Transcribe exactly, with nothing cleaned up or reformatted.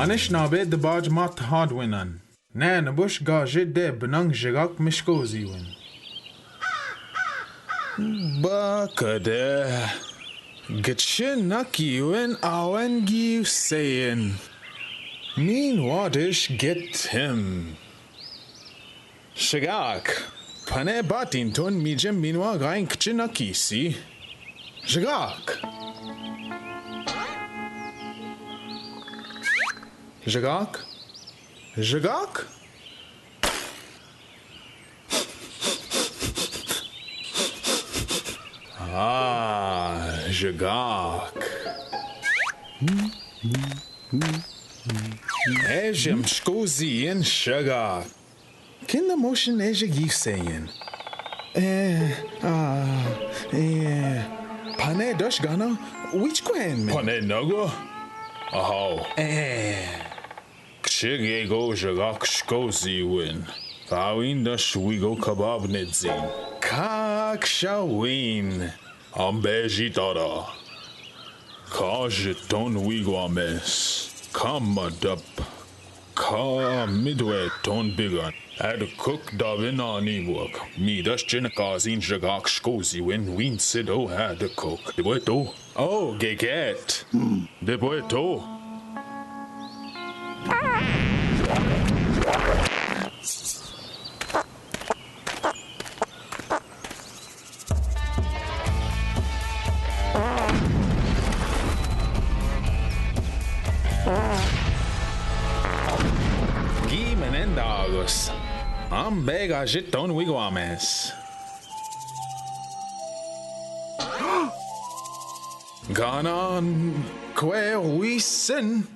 Nishnabe de baj mat hadwinan. Nä ne bush gaje de benang jegak mishkozi win. Bakade. Gitche naki win awen gi seyin. Meanwhile dish get him. Shagak, pane batin ton mi jem minwa gain kchinaki si. Shagak. Shagak. Shagak. Ah, Shagak. Ejem shkozi in Shagak. Kinda motion eje gi seyin. Eh, ah, eh, pane dash gana, which kwen me? Pane naga? Ahau. Eh. Kchig ego Shagak shkozi win. Kawin dash wigo kabab nedzin. Kak shawin. Ambeji tada. Ka jeton wigwames. Ka madap. Ka midwe ton bigan. Ad cook davin ani work. Mi dash chin kazin Shagak shkozi win win sido ad cook. De boy to. Oh, geget. De boy to. Gi menendagos. Am bega jiton wigwames. Ganan kwe wisen.